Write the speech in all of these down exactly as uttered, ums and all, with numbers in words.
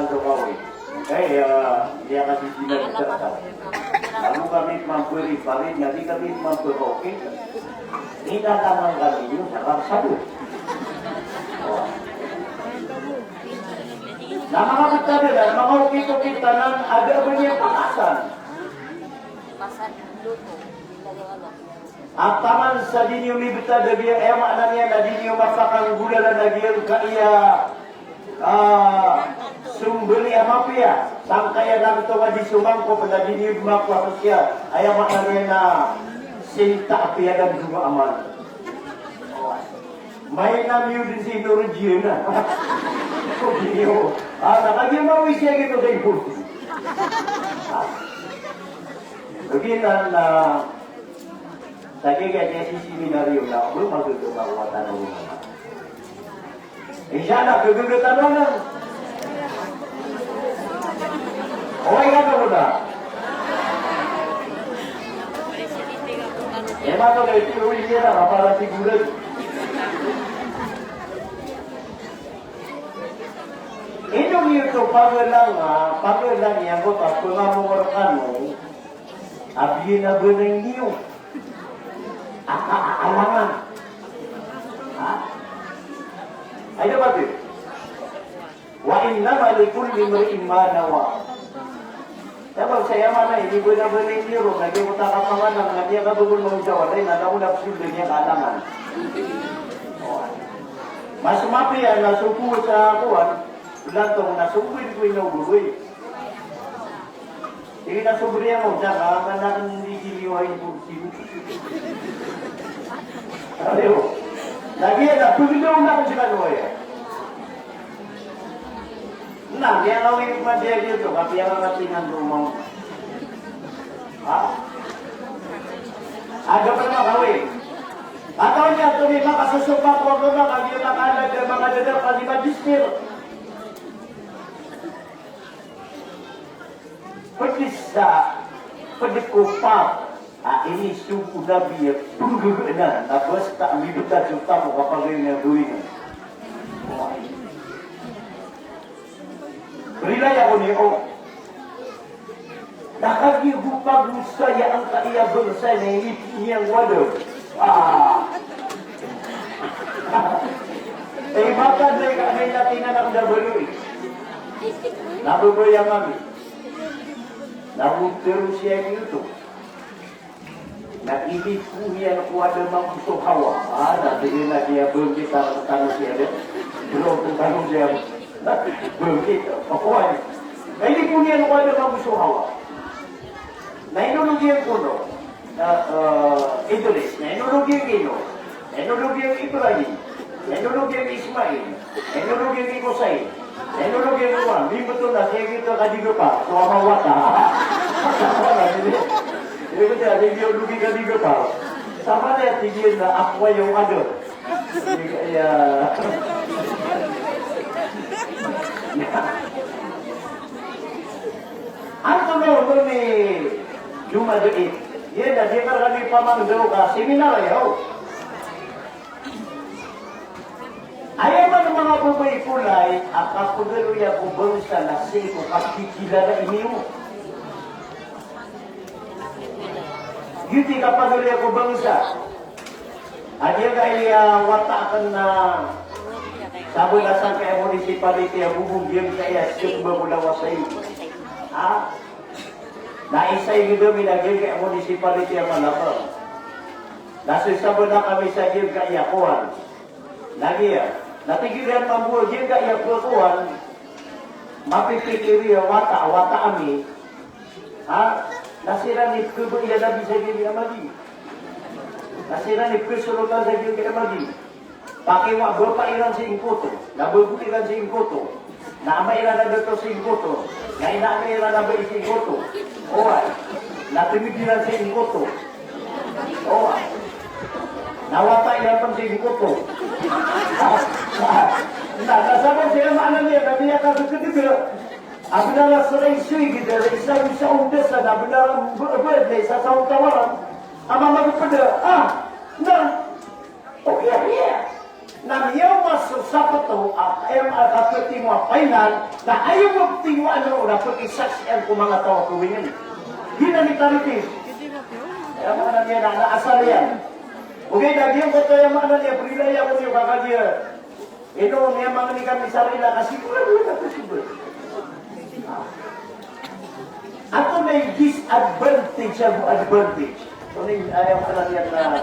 man so kaoy. Kaya, ah, di ka di dinadagdag. Lago kami mamperipari, na di kami mamperokit. Inataman kami iyo sa karsado. Oh. Na manga betad iran, manga okit-okit anan, a da a ba niyan pakasan. A taman sa di niyo mibetad a giya, aya maana niyan na di niyo mapakanggolalan a giyangkaya, ah, sombali a mapiya, sangkaya lanto a di somangkop na di niyo makowa sosiya, aya maana niyan na sinta a piya dan duma aman. Maina miyo den si Norwegian na. Ko giyo. Ah, na kagiya mawis iya gito sa ipon. Ah. Bagi na, na, sa giya giya si seminaryo na, belum masuk ke kekuatan Allah. Insya Allah, kegegatan Allah. Oway ka to, Buda. Ema to, kaito, oway, iya na, para sigurado. Ino niyo to pagalang, ah, pagalang iyan ko, pagpangamong rekano, a biyan a banay niyo. A, a, a, alangan. Ha? Ay, dapat yun. Wa innama likulli imri'in ma nawa. Sabap sa aya maana ini, bena-bena ini ron, lagid o taka panganan, na di ka bebon mangosawara, na kamu na pesoldan iyan ka alangan. Mas mapiya na so kowa sa kowan, belantong na so kowan ko ino bebon. Sige na, sobriya mo, saka, anak, hindi giliway po, sige. Ayo. Lagi na, pagdaw na ko sa kanoya. Na, kaya kawin ko man diya dito, kapiya ka katingan ko mo. Ha? Aga pa naman kawin. Ataw niya, ito may makasusunod. Pakaoma ka di makaala da manga dada ka di magister. Pagisa, pagkopa, a ini suku nabi ya pagana, na basta mibita so tamo kapag ini gawin. Rilaya ko niyo. Na kagiya go pagosaya angkaya bangsa na inipon iyan ko adn. Ah. Eh, mata na ika na ina tina na kda baloy. Na babaya ngami. Na go tero siya giyoto. Na inipon iyan ko adn ago so Hawa. Ah, na tig iyan a di a bangkit a tano si Adam. Bro, ko tano si Adam. Bangkit. Ako ay. Na inipon iyan ko adn ago so Hawa. Na inolog iyan ko Noah, ah, ah, Idris. Na inolog iyan ko Noah. Na inolog iyan ko Ibrahim. Na inolog iyan ko Ismail. Na inolog iyan ko Hussein. Na inolog iyan ko Juan. Di betul na, saya kita ka di gepar. Tua mawata. Jadi betul, ada ideologi ka di gepar. Sama dia tig iyan na ako ay yung adn. Iya. Antonaa oto ni Juma Dait? Iya, na di ka rani pamangdaw ka seminar, aya. Aya man manga babay ko lay a kapagaloya ko bangsa na sii ko kapikilala ini o. Giyoto i kapagaloya ko bangsa. A giyangkaya wata akn na sabot a sangkaya municipality a Bobong, giyangkaya sii ko ba ko lawas ai. Ha? Na isa i gdam i na giyangkaya municipality a Malabang. Na so sabot a kami sa giyangkaya kowan. Na giya, na tig iran mambo a giyangkaya kowan, mapipikir iyan a wata, wata ami. Ha? Na siran i pkhabaya a Nabi sa giyangkaya Madi. Na siran i pkhasolotan sa giyangkaya Madi. Pakiwa bapa iran sii ngkoto, na babo iran sii ngkoto. Na ama iran a dato sii ngkoto. Na ina iran a bai sii ngkoto. Oway. Na tmd iran sii ngkoto. Oway. Na wata iran pn sii ngkoto. Na, na sabap sa aya maana niyan, na miyakakdgdg. A bnar a sraisoy gid a isa, isa ondasan, a bnar a b-, b-, na isa sa ontawaran. A mamagpd. Ah, na. Okay, okay. Na miyaoma so sapto a, em, a kaptimo a final, na aya maptimo a, na pkisaksian ko manga taw a kawingn. Di na mitaritin. Aya maana niyan na, na asal iyan. Okay, na giyangkoto aya maana niyan, prilaya ko niyo kakagiya. Ino, miyamangni kami sa rila ka sigurado na possible. Antonaa i disadvantage ago advantage? Antonaa i, aya maana niyan na,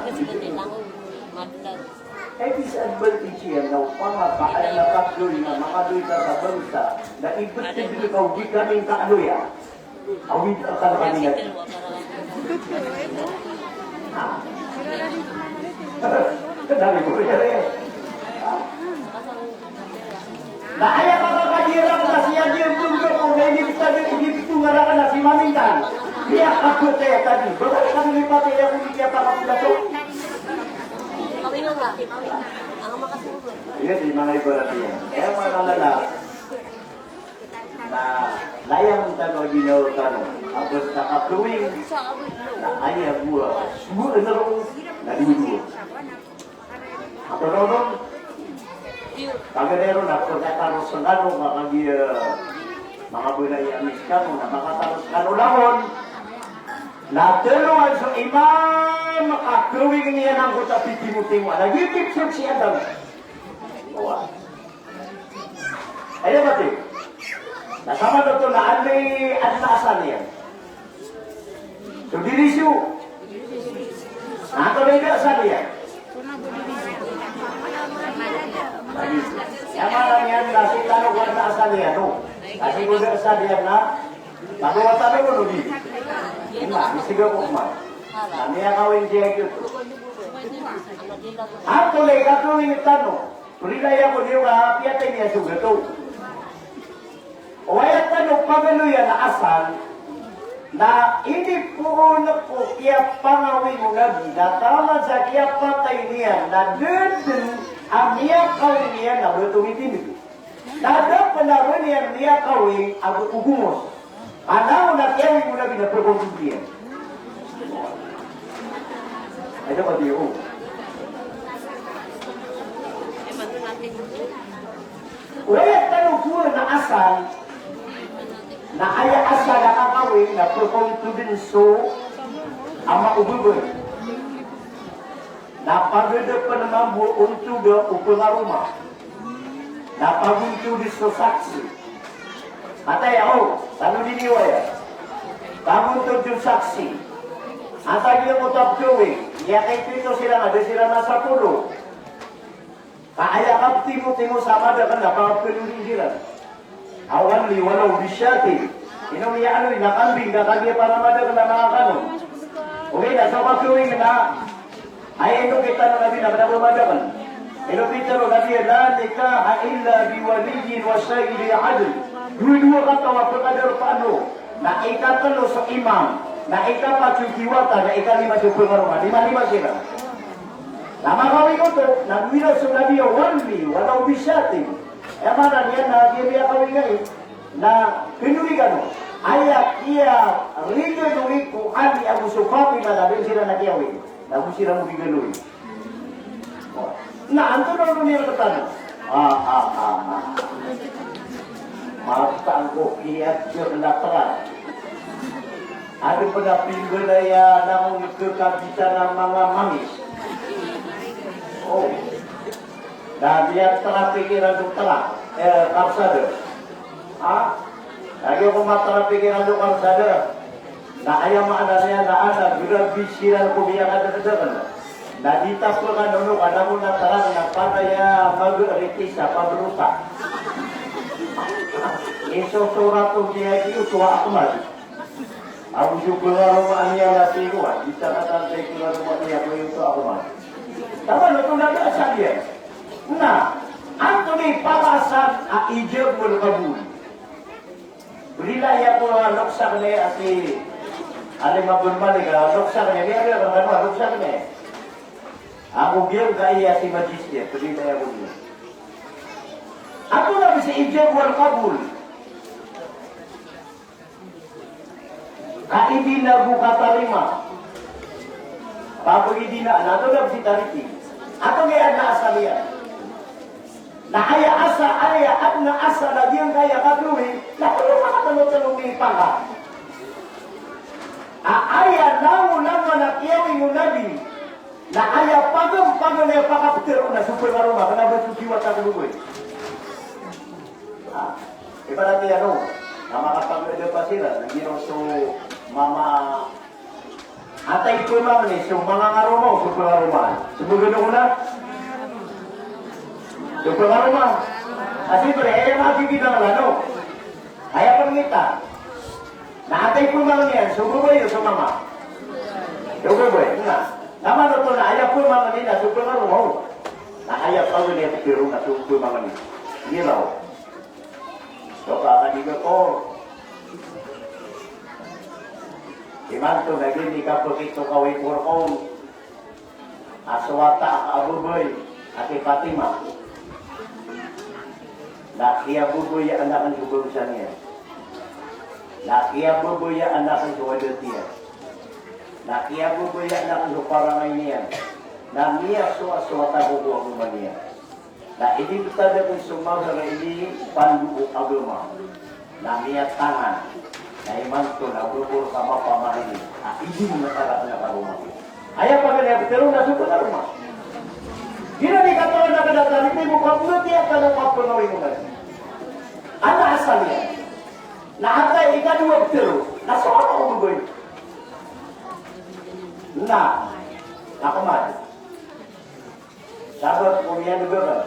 eh, disadvantage iyan na opama ka aya na kapagaloy na makaloy ka sa bangsa na ibtd ka o di ka nin kaaloya. Awid akal ka niyan. Ha? Kadami ko rin. Na aya kakakadirak na siya di ang tungkol ko na inibitag, inibitag nga rakan na si Mamintang. Niya kapatay tadi. Bago kami lipati, ako hindi kaya pakapulato. Iya, di mga ibarat iyan. Kaya mga lalaki, na layang tano a ginawa tano, a basta ka-drawing, na aya bo a, bo a naro, na dowa-dowa. Antonaa ron, paganay ron na pkataros kano, makagiya, makabanaya ami skano, na makataros kano langon. Na tlo a so imam a ka-drawing iyan angkoto a pitimo-timo, na giyoto i psok si Adam. Aya mati. Na saman oto na anda i adn a asal iyan? So Diriso. Na antonaa i da a asal iyan? Aya maana niyan na sii tano ko adn a asal iyan, no? Na sii ko da a asal iyan na, na ba wata na, no, di? Ina, misiga ko man. Na miyakawin siya giyoto. Antonaa i ka-drawing tano? Prilaya ko niyo ka piyatay niyan so gato. O aya tano pagaloya na asal, Na inipoon ko kiyapangawing o Nabi, na taman sa kiyapatay niyan, na da dn a miyakawing iyan na ba tomitindg. Na da pn a ba niyan miyakawing a ba ogomos. Ana o na kiyawing o Nabi na pkawing iyan. Ay, da ba di o. Aya tano bo na asal, na aya asal a kakawing na pkawing dn so ama o babay. Na pagdapn mambo on tod o pngaroma. Na pagontod so saksi. Ataya o, tano dn i waya. Pagontod so saksi. Antaa giya ko tapkawing, aya kaipito siran a da siran a sapolo. Ka aya kaptimotimo sa madakl na pakaplolin siran. Walli walaw bishatin. Ino miyaaloy na kambing ka kagiya para madakl na manga kano. Ogaid na so kapkawing na aya ino kitan o Nabi na kna ba madakl. Ino kitan o Nabi, la nikaha illa bi waliyyin wa shahiday adl. Dowa-dowa kataw a pkadarpaan o. Na ikatlo so imam, na ikapat so diwata, na ikalima so pngaroma, lima-lima siran. Na makawing oto, na miyaaloy so Nabi a walli walaw bishatin. Aya maana niyan na giya miyakawing ai, na kndori kano. Aya kiyaridoay ko Ali ago so Fatima na da siran a kiyawing. Na go siran o di galoy. Na antonaa on i rktano? Ah, ah, ah, ah. Mataan ko kiyagr na tran. Adn pn a pimbalaya na mangkakabita na manga mangis. Oh. Na miyatrapik iran so tran, eh, karsada. Ha? Lagid o ko matrapik iran so karsada. Na aya maana niyan na ana, grabi siran ko miyakadakdakl. Na di tapkan on o ka na mona tran na panaya magritis a pabrota. Isosorat o niyan giyoto a Ahmad. Ago so pngaroma niyan na tinoa, di ta katantay pngaroma niyan ko giyoto a Ahmad. Taman oto na da sa diyan. Na antonaa i pakaasal a ijab wal qabul? Brilaya ko a loksak niyan a si Alim Abdul Malik, a loksak niyan, niyan, niyan, niyan, loksak niyan. Ago giyangkaya si Majistir, brilaya ko niyan. Antonaa i ijab wal qabul? Kaidina go katarima. Papaidina, na anto na bisi tariti. Anto giya adn a asal iyan. Na aya asal, aya adn a asal a giyangkaya kagawii, na polo makatlo-tlo i pangka. A aya langolangon a kiyawing o Nabi, na aya pagam, pagam aya pakaptero na so pngaroma, kna ba so diwata ko babay. Ah, ibarat iyan o, na makapagdapa siran, na giraw so mama, antaa i pmangni, so manga ngaroma o so pngaroma. So pngaroma. So pngaroma. Kasi bre, aya mabibidang lano. Aya pangita. Na antaa i pmangni iyan, so babay o so mama? So babay, na. Na mano oto na aya pmangni na so pngaroma o. Na aya pangni a ptero na so pmangni. Giraw. So ka kadiga ko. Imanto na gini kapakito ka wi korkon. A so wata a babay a ki Fatima. Na kiyababaya anan so bangsa niyan. Na kiyababaya anan so adat iyan. Na kiyababaya anan so parangay niyan. Na miyasowa so wata ko ko agama niyan. Na inibtad akn so mahar a inipando ko agama. Na miyatangan. Na imanto na bokor ka mapamahar ini. Na idin na tarak na karoma. Aya paganay a ptero na so pngaroma. Giyanan i katawan a kadatar, ipay mo kapngatiya ka na kapngawing o Nabi. Ana asal iyan. Na antaa i ikadowa a ptero na so ama o babay. Na, na kmad. Sabap ko miyan'g akn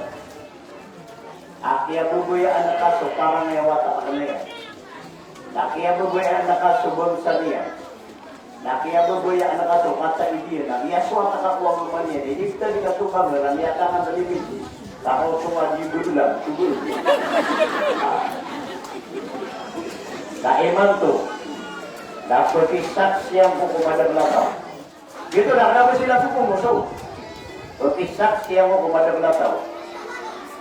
a kiyababayaan ka so parangay a wata akn iyan, na kiyababayaan ka so bangsa niyan, na kiyababayaan ka so kataid iyan, na miyasowa ka ko agama niyan, inibtad ka so kamera, miyatangan sa limiti, na kaoto nga di bglang, subul. Na imanto, Na pkisaksian ko ko madakl a taw. Giyoto na kna ba sii ko moso. Pkisaksian ko ko madakl a taw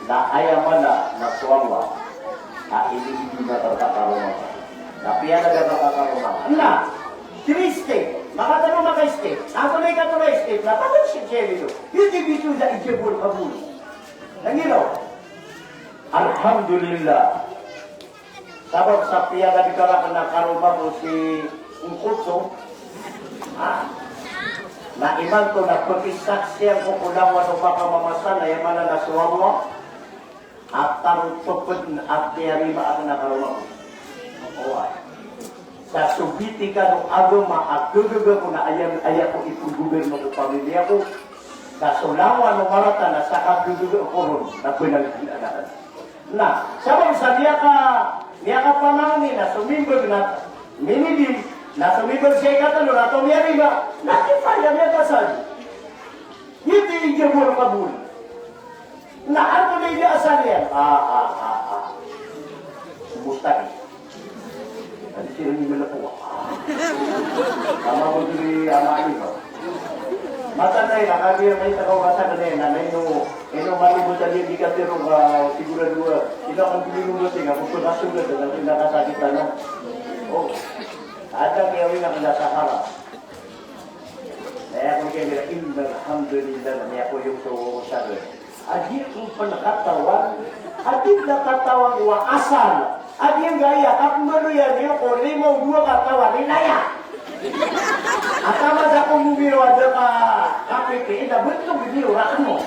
na aya mala na so Allah a inibgay na karkaroma. Na piyakada karkaroma. Na, three step. Makatlo maka-step. Antonaa i katharo a step? Na pagsiksian iyan. Iti bitowan sa ijabul kabul. Na giyoto. Alhamdulillah. Sabap sa piyakadakl akn a karoma ko si Ngkoto. Ah. Na imanto na pkisaksian ko ko langowan o makamamasa na aya mala na so Allah a tarotop dn a tiyarima akn a karoma ko. Oway. Sa so bitikan o agama a gagaga ko na aya, aya ko ipgoberno ko pamilya ko. Sa so langowan o marata na sa kagagaga ko ron na bnal dn akn. Na, sabap sa miyaka, miyakapamangni na so mimbag na minidin, na so mimbag sa ikatlo na tomiyarima, na kifaya miyakasal. Iti ijabul kabul. Na antonaa i asal iyan? Ah, ah, ah, ah. Mustahil. Adi siran i mala ko. Ama ko diri ama ini ba. Mataan na ina kami may takaw kasa kani na ino, ino mali mo tadi di katero ka sigurado a ino kan diri mo tinga ko pagkasugat na ina kasakit na. Oh. Ada kaya wina kanda sakara. Na aya ko kaya nila, innal hamdalillah, na aya ko yung so sabi. A di ko pn katawan, a di ko katawan o asal. A di nga aya, kapmbaloy a di ko lima o dowa katawan, inaya. A tama sa ko mumiro a da ka, kapipi, ina btong di o rakn mo.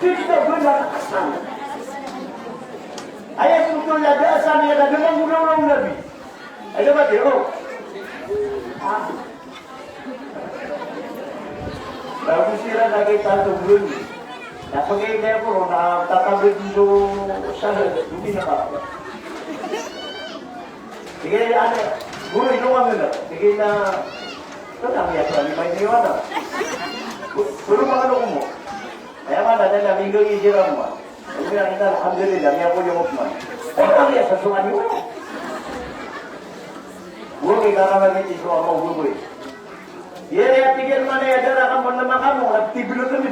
Di ko bnar asal. Aya ko tol a da asal, aya da mangulaw-ulaw nabi. Ay, dapat yun. Ah. Bago sira nakita sa bulan. Napagay ko ron, na tatagad dito sa hindi na ba? Sige, ano, guro, ino kami na? Sige na, ito na, may ako, ano, may iniwan na. Gu-, guro, mga ano ko mo? Aya man, ano na, minggo, ijira mo. Aya man, alhamdulillah, miyako yung upman. Aya man, iya, sa sungan yun. Guro, ikaw na lang, ito, so, ama, guro, eh. Iya, iya, tig iyan man, iya, dara ka man na makamu, na tiblo kami.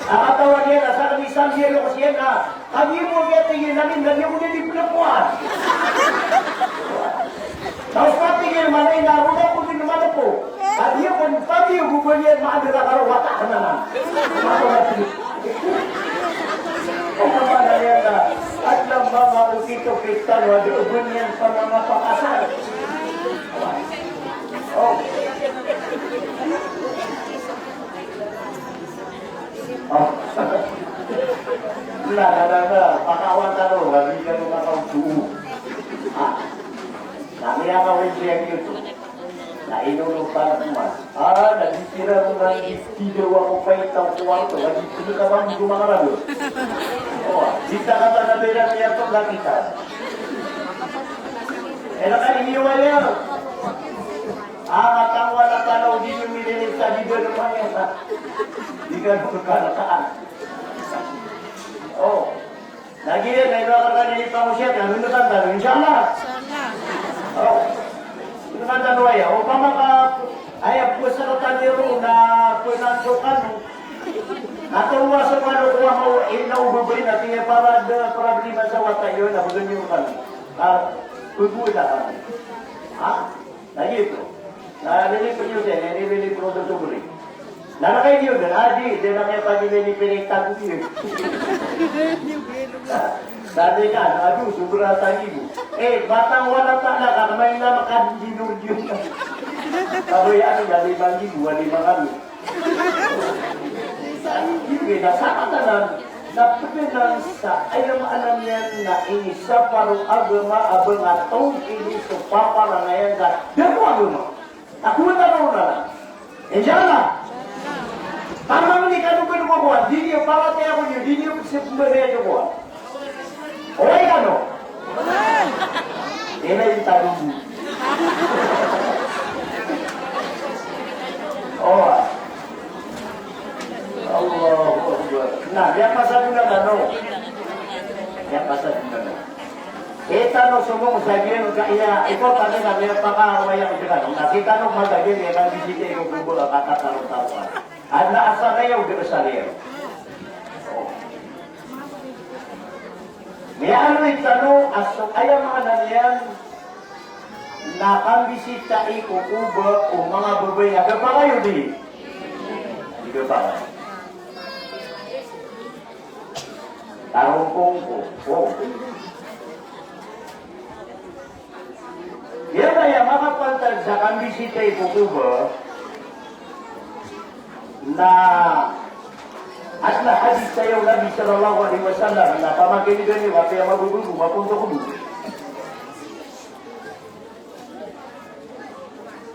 Ang katawan niya, nasa kami isang yelo kasi yan, ha? Kagiya mo, kaya tig iyan, namin, lagi ako niya di pinapuan. Tapos patigil man ay naruna ko din naman po. At iyo kung patigil ko ba niya, maadala ka raw, wata ka naman. Ako na tig-, o, kapanayana, at lang mga ukito Kristano, adi o bunyan pa mga pakasal. Oh. Oh. Na, na, na, na, pakawan tano, hindi ka nung nakautuo. Ha? Na, miyakawin siya yun. Na inonong pa naman. Ah, nagtitira mo na, hindi daw ako pa itaw ko ato, nagtitira ka ba mo gumangarado? Oh, di ka ka ba nabira niya to, nakita. Eh, naka iniwala. Ah, matang wala tanaw, di niyo minilip sa di ba naman yan, ha? Di ka naman kanakaan. Oh. Lagi yan, may mga karani pangusiyat, ano na tanda, inshallah. Inshallah. Oh. Ano na tanda, aya, o pamaka, aya, puwes na tanda ron, na puwes na so kano. Ato wa so kano, kuwa mo, ina ububay na, tiya para da problema sa wata yun, na bagay niyo kano. Ah, pagbuda kano. Ha? Na giyoto. Na nilipon iyo dn, na nilipon iyo dn so bri. Na nakainiyo dn, a di, di na kaya pag-ibig ni pinitago iyo. Dati ka, na ado, sobra tayo mo. Eh, batang wala ta na, kakamain na makadinor yun. Kabayaan na, lima libo, lima kami. Sa iyo, eh, na sa katanan, na pwede na sa, ay, ang alam niyan na inisaparo agama, abang atong ini so paparangayan ka, dako agama. Ako na ron na lang. Inshallah. Tamang ni kanu kanu ko kuwan, di niyo paratiyaya ko niyo, di niyo pagsimbagaya niyo kuwan. Oway kano? Ina yung tanong mo. Oh. Allahu Akbar. Na, miyapasad na kano. Miyapasad na kano. Somong sa giya ka iya, ikaw tani na miyapakaaway ako sii kano. Na sii tano ka sa giya, miyakambisita i ko kobor a katatarotaro. Adn a asar iyan o di asar iyan. O. Miyaaloy tano a so aya maana niyan na kambisita i ko kobor o manga babay a kapakay o di. Di kapakay. Tarompong ko. O. Aya makapantag sa kambisita i ko kobor na adn a hadis sa aya o Nabi sallallahu alaihi wasallam na pamakinegen iyo, apiya magogogo, mapontok bo.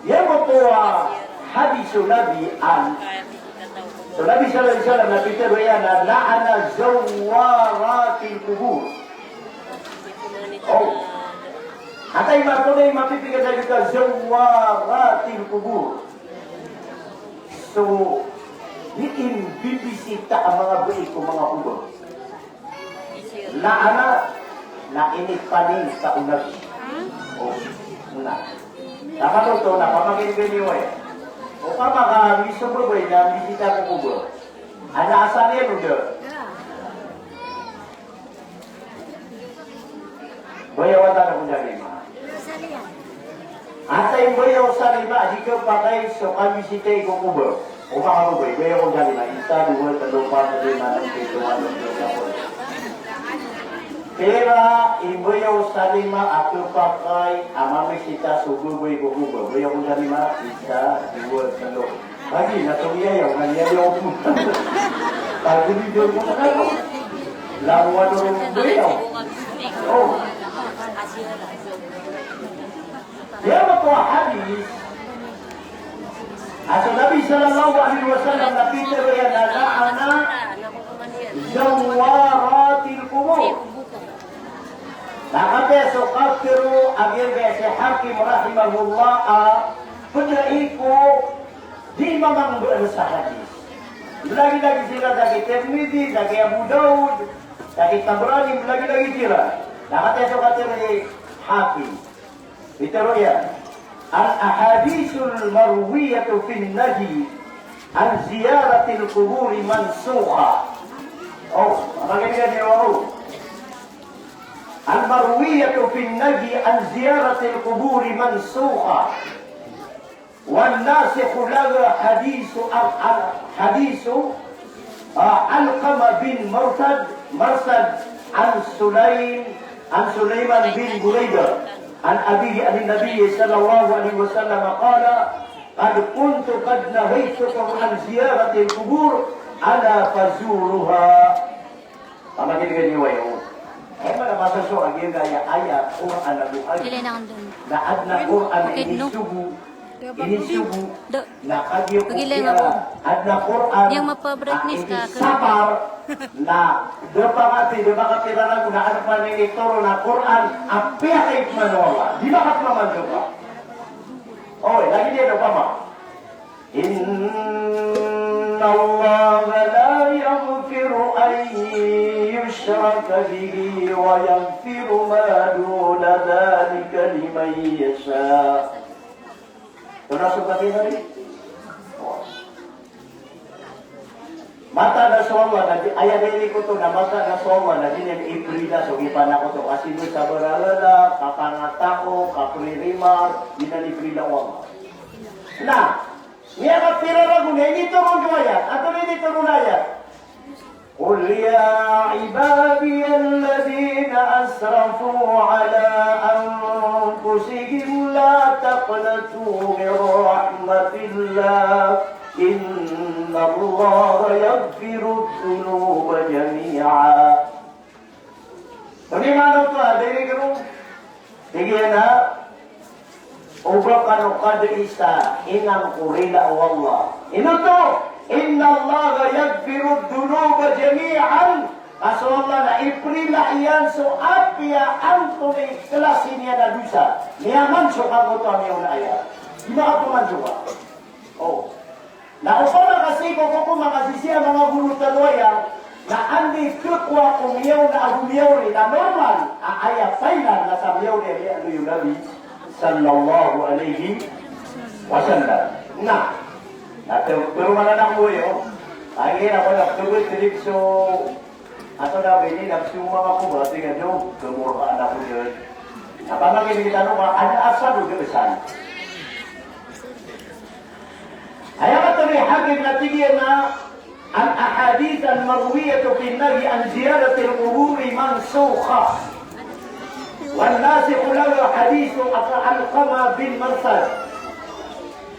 Aya mato a hadis o Nabi an, so Nabi sallallahu alaihi wasallam na pitharo iyan a la'ana zawwaratil qubur. O. Antaa i mato na i mapipikir sa giyoto a zawwaratil qubur. So, di imbibisita a manga babay ko manga kobor. Na ana, na inipanin sa o Nabi. O, na. Tama to, to, na pamakinegen iyo aya. Opama ka miso babay na mbisita ko kobor. Adn a asar iyan o da. Baya wata na ko da lima. Asar iyan baya o sa lima, di kapakay so kambisita i ko kobor. O manga babay, baya ko da lima, isa, dowa, tlo, pat, lima, nem, pito, walo, siyam, sampolo. Pira i baya o sa lima a kapakay a mamisita so babay ko kobor? Baya ko da lima, isa, dowa, tlo. Lagi na to niyayaw, na niyayaw ko. Pagodi diyo ko sa kano. Langowan o baya. O. Aya mato a hadis a so Nabi sallallahu alaihi wasallam na pitharo iyan a la'ana zawwaratil qubur. Na katii so katharo a giyangkaya si Hakim rahimahullah a pd a iko di mamangba sa hadis. Lagilagi siran sa ki Tirmidhi, sa ki Abu Daud, sa ki Tabrani, lagilagi siran. Na katii so katharo ni Hakim. Pitharo iyan, al-ahadithul marwiyatu fin nahyi an ziyaratil quburi mansukha. O, apa kaya dia, o? Al-marwiyatu fin nahyi an ziyaratil quburi mansukha. Wan nasikhu laha hadithu Al-, Al-, hadithu, ah, Alqamah bin Marsad, Marsad an Sulaym, an Sulaiman bin Buraidah, an abihi an Nabi sallallahu alaihi wasallam qala, qad kuntu qad nahaytukum an ziyaratil qubur, ala fazuruha. Pamakinegen iyo aya. Aya maana a masa so a giyangkaya aya Qur'an ago hadith. Ilay na on dun. Na adn a Qur'an a inisogo, inisogo. Na kagiya ko pira, adn a Qur'an a inisapar, na da pangati, da makapira ragon na adn pn a initoron a Qur'an a piyakaipman o Allah. Di makapmamanto ka. Oy, lagid iyan opama. Inna Allaha la yaghfiru an yushraka bihi wa yaghfiru ma duna dhalika liman yasha. Termasuk kati tadi? Mataan a so Allah na di, aya diri koto na mataan a so Allah na di niyan iprila so gipanakoto. Kasi bo sa baralala, kapangatako, kapririmar, di niyan iprila o Allah. Na, miyakapira ragon a initoron o ayat, antonaa i initoron a ayat? Qul ya ibadiyalladhina asrafu ala anfusihim la taqnatu min rahmatillah, innallaha yaghfirudh dhunuba jami'a. Tonaa i maana oto a diri kano? Tig iyan a, o ba kano kadai sa inan ko rila o Allah. Ino oto? Innallaha yaghfirudh dhunuba jami'an. Ka so Allah na iprila iyan so apiya antonaa i klasi niyan a dosa. Miyaman so kangkoto a miyaona aya. Di makapmamanto ka. O. Na opama ka sii ko kokoman ka sii sa manga goro tano aya, Na anda i khakowa ko miyaona ago miyawri na normal a aya final na sa miyawri a miyaaloy o Nabi sallallahu alaihi wasallam. Na, na te, pero mana na ko yo, ay na ko na ko trip so, ato na bini na so manga ko ba, tingnan nyo, kemurkaan ako dyan. Na pamangin kita no, ano asal o kesan? Aya matharo i Hakim na tig iyan a الأحاديث المروية في النهي عن زيارة القبور منسوخة، والناسخ لها حديث علقمة بن مرثد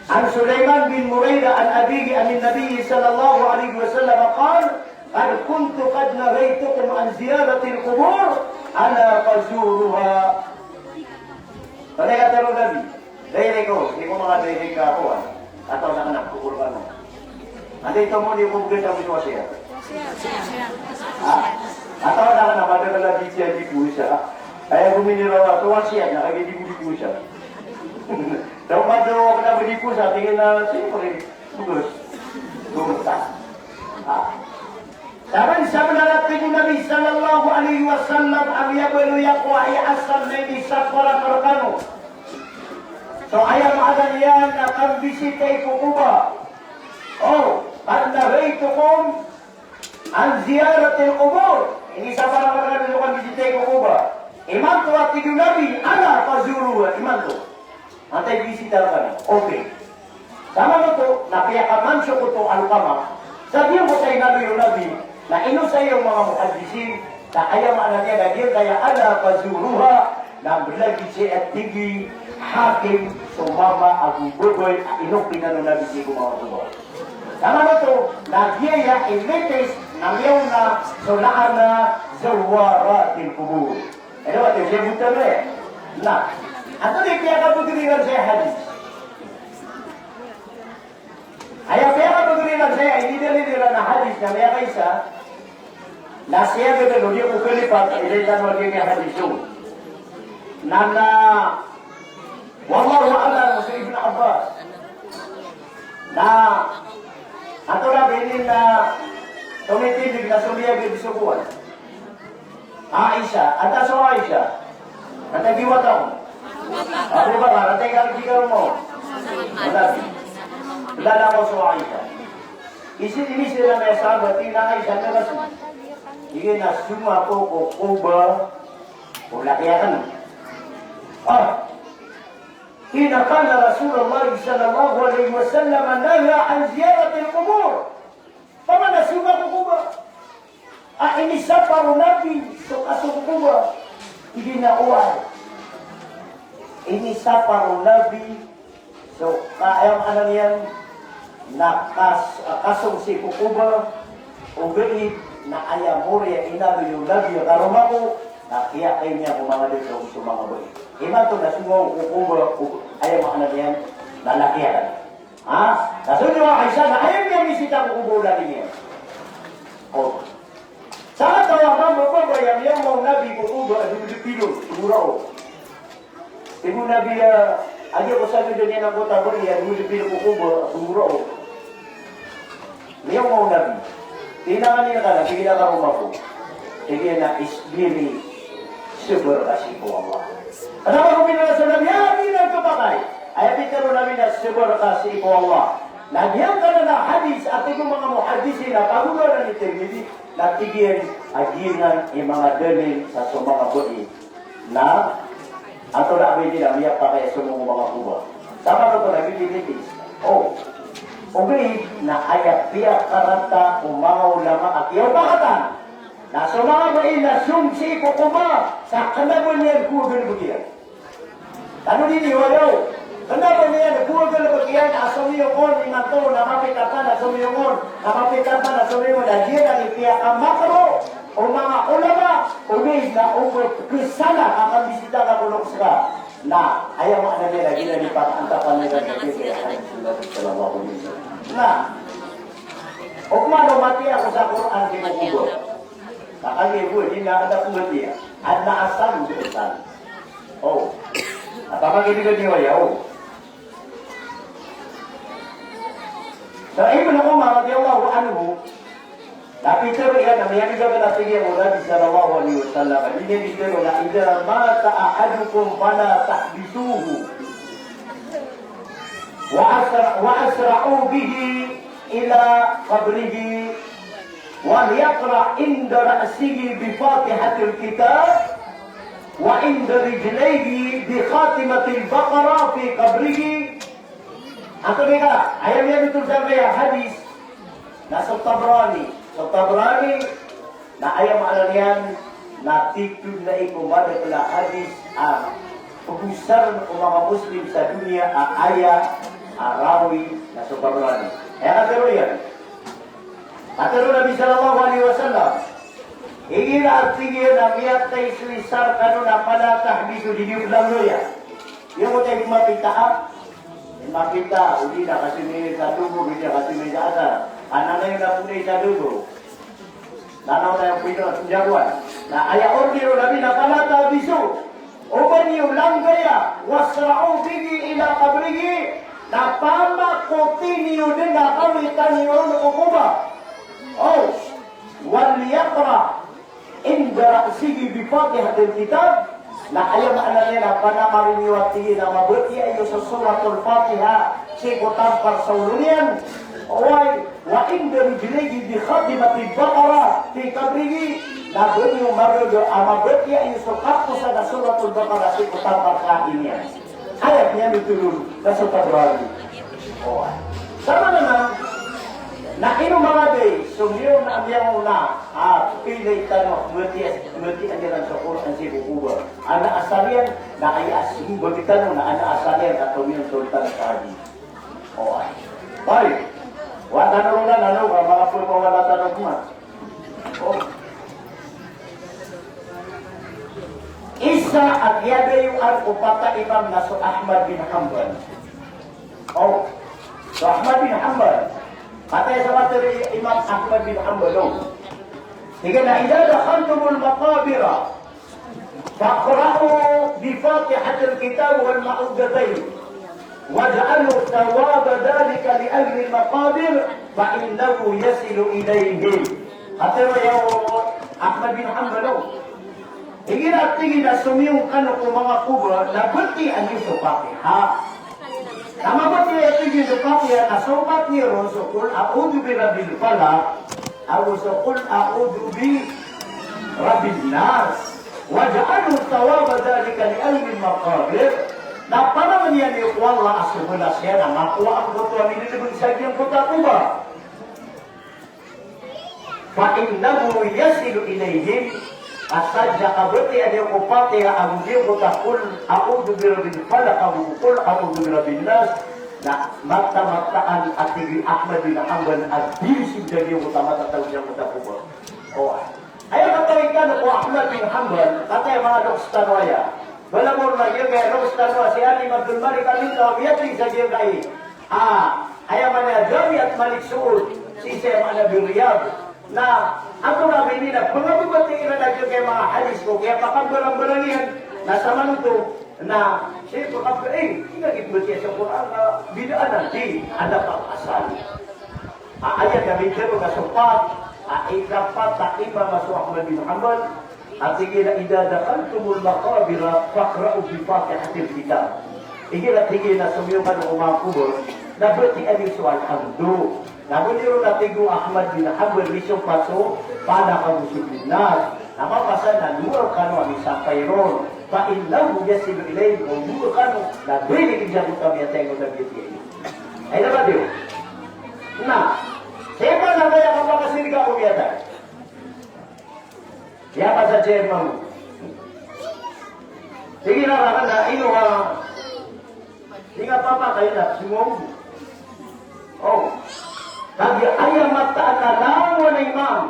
عن سليمان بن بريدة عن أبيه عن النبي صلى الله عليه وسلم قال: قد كنت قد نهيتكم عن زيارة القبور، ألا فزوروها. Panayaten o Nabi. Direct ko, di ko makadirect ka ako, ah. Ataw na kanak ko Qur'an mo. Andi ito mo, di ko bigay sa mga wasiat. Ha? Ataw na kanak, madala di siya di ko isa. Kaya guminiraw ako, wasiat na kaya di ko di ko isa. Daw madala ka na di ko isa, tingin na, siyempre, bagus. Bagus ka. Ha? Saben-saben a tig o Nabi sallallahu alaihi wasallam a miyabaloy ako a aya asal na inisapar akn rkano so aya maana niyan na kambisitay ko Quba. O, qad nahaytukum an ziyaratil qubur. Inisapar akn rkano so kambisitay ko Quba. Imanto a tig o Nabi, ala fazuruha, imanto. Antaa i bisita rkano? Okay. Sa manoto, na piyakamansukh oto o Alqamah. Sa giyangkoto a inaloy o Nabi, na inosay o manga muhaddisin, na aya maana niyan na giyangkaya ala fazuruha, na mblagid sii a tig i Hakim so mama ago babay a inopingan o Nabi sii ko manga babay. Sa manoto, na giyaya i latest na miyaona so laana zawaratil qubur. Ino ba ito, siya buta ba ya? Na, antonaa i piyakabagr iran sa hadis? Aya piyakabagr iran sa, inidalil iran a hadis na miyakaisa, na siya gagano, di ko kalipat, ilay tano a di niya hadis yun. Na, na, wallahu a'lam, si Ibn Abbas. Na, antonaa ba ini na tumitindg na somiyagad so kowan? Aisha, antaa so Aisha? Antaa i wata on? Abu Bakar, antaa i kalk i karoma on? O Nabi. Kilala ko so Aisha. Isi, iniiza iran a sahabat, tig iyan a Aisha, na kasi. Tig iyan a soma ako ko Quba o laki akn. Ah. Tig iyan a kana Rasulullah sallallahu alaihi wasallam naha an ziyaratil qubur. Paman a soma ko Quba. A inisapar o Nabi so kasong ko Quba. Tig iyan a oway. Inisapar o Nabi so ka, aya maana niyan na kas-, kasong sii ko Quba, ogaid na aya mori a inaloy o Nabi a karoma ko, na kiyakayn iyan ko manga dn so manga bai. Imanto na soma ko Quba, o, aya maana niyan na laki akn. Ha? Kaso niyo, Aisha, na aya miyamisita ko Quba o laki niyan. O. Sakataw a mama o babay a miyaoma o Nabi ko Quba a dodopilo, siguro. Tig o Nabi a, aya ko sabi dn iyan a kota bari a dodopilo ko Quba, siguro. Miyaoma o Nabi. Tig iyan a kaniyan ka na, tig iyan a karoma ko. Tig iyan a isbiri, sabar ka sii ko Allah. Kna ba ko binasa o Nabi, a, di na kapakay. Aya pitharo o Nabi na sabar ka sii ko Allah. Na giyangkanan a hadis a tig o manga muhaddisin a pagonawan i Tirmidhi, na tig iyan a giyanan i manga dalil sa so manga bai. Na, antonaa ba ini na miyapakay a somong o manga Quba? Sa manoto na gii litis. O. Ogaid na aya piyakarata o manga ulama a kiyaopakatan na so manga bai na song sii ko Quba, sa kna ba niyan kowa galbk iyan. Tano dini, wayo. Kna ba niyan kowa galbk iyan a somiyong on, imanto na mapita pn a somiyong on, na mapita pn a somiyong on, na giyanan i piyakamakro o manga ulama, ogaid na o ba khasala a kambisita ka ko loks ka. Na, aya maana niyan na giyanan i pakaantapan iran sa giya, sallallahu alaihi wasallam. Na, o mano matiya ako sa Qur'an di ko Quba. Kakali ko, di na ada ko matiya. Adn a asal ko asal. O. Apa ka gini gini waya, o. Sa Ibn Umar radiyallahu anhu, Na pitharo iyan a miyan'g a ba na tig iyan o Nabi sallallahu alaihi wasallam, aya niyan dii tharoon na, "Idha mata ahadukum fala tahbisuhu, wa asra-, wa asra'u bihi ila qabrihi, wa liyaqra' inda ra'sihi bi Fatihatil Kitab, wa inda rijlaihi bi Khatimatil Baqarah fi qabrihi." Antonaa i kala, aya miyan'g oto sangkaya hadis na so Tabrani, so Tabrani, na aya maana niyan na titho na iko madakl a hadis a pagosarn o manga Muslim sa doniya a aya a rawi na so Tabrani. Aya katharo iyan, katharo o Nabi sallallahu alaihi wasallam, igira a tig iyan a miyatay so isa rkano na fala tahbisu, di niyo langgaya. Giyangkoto i mapita a, mapita, odi na kasimini sa dogo, odi na kasimini sa asar. Ananay na puni sa dogo. Nanaw tayo pwede na sa jagoan. Na aya order o Nabi na fala tahbisu. Oba niyo langgaya, wasra'u bihi ila qabrihi. Na pamakoti niyo dn a kawitan iyo ron ko koba. O, wal yaqra' inda ra'sihi bi Fatihatil Kitab. Na aya maana niyan na panamari niyo a tig iyan a mabatiya iyo so Suratul Fatiha sii ko tampar sa olo niyan. Oway, wa inda rijlaihi bi Khatimatil Baqarah fi qabrihi. Na ba niyo margn a mabatiya iyo so kaposan a Suratul Baqarah sii ko tampar sa olo niyan. Aya niyan dii tharoon na so Tabrani. Oway. Sa maana nan, na ino manga day, so miyaona, miyaona a pilay tano a matiya, matiya iran so Qur'an sii ko koba. Ana asal iyan, na aya a simba tano, na ana asal iyan, na tomiyong toltan sa hadis. Oway. Pare, wata tano ron na, ano, ka manga pagpawala tano kman. O. Isa a kiyadayoan o pat a imam na so Ahmad bin Hanbal. O. So Ahmad bin Hanbal. Kataya sa matharo i Imam Ahmad bin Hanbal, o. Tig iyan a, "Idha dakhaltumul maqabira, faqra'u bi Fatihatil Kitab wal ma'udhatayn, waj'alu thawaba dhalika li ahlil maqabir, fa innahu yasilu ilayhim." Katharo o Ahmad bin Hanbal, o. Igira tig iyan a somiyong kano ko manga koba, na batiya niyo so Fatiha. Na mabatiya tig iyan so Fatiha, na sokat niyo ron so Qul a'udhu bi rabbil falaq, ago so Qul a'udhu bi rabbin nas. Waj'alu thawaba dhalika li ahlil maqabir. Na panamaniya niyo ko Allah a so balas iyan na makowa angkoto a minilbng sa giyangkoto a koba. Fa innahu yasilu ilayhim, ka sadn a kabatiya niyo ko Fatiha ago giyangkoto a Qul a'udhu bi rabbil falaq ago Qul a'udhu bi rabbin nas, na mataan-mataan a tig i Ahmad bin Hanbal a dii sii sa giyangkoto a matatago niyan giyangkoto a koba. O, aya katawi tano ko Ahmad bin Hanbal, kataya manga loks tano aya. Bala mo ron a giyangkaya loks tano a si Alim Abdul Malik Amin, ka miyatay sa giyangkai a, aya maana Jamiat Malik Saud, sii sa aya maana Riyadh. Na antonaa ba ini na pangababatiya iran a giyangkaya manga hadis ko kiyapakambarambaran iyan, na samanoto na sii pangababatiya, eh, ino giyangkaya so Qur'an a bid'ah, na di, anda pa asal. A, aya na mitharo na so pat a, ikapat a imam a so Ahmad bin Hanbal, a tig iyan a, "Idha dakhaltumul maqabira faqra'u bi Fatihatil Kitab." Igira tig iyan a somiyong kano ko manga koba, na batiya niyo so Alhamdu. Na ba niyo ron, a tig o Ahmad bin Hanbal, misopat so Falaq ago so Bin Nas. Na mapasad na doa kano a misampay ron. Fa innahu yasilu ilayhim, o doa kano, na bini ki jago kami a tenggo na bini iyan. Ay na ba diyo? Na, sii pn a ba aya kapakasirka ko miyatay. Aya ba sa chairman mo? Sige na, rakan na, ino ka, di ka papatay na, sumong. O. Kagiya aya mataan a langon a imam.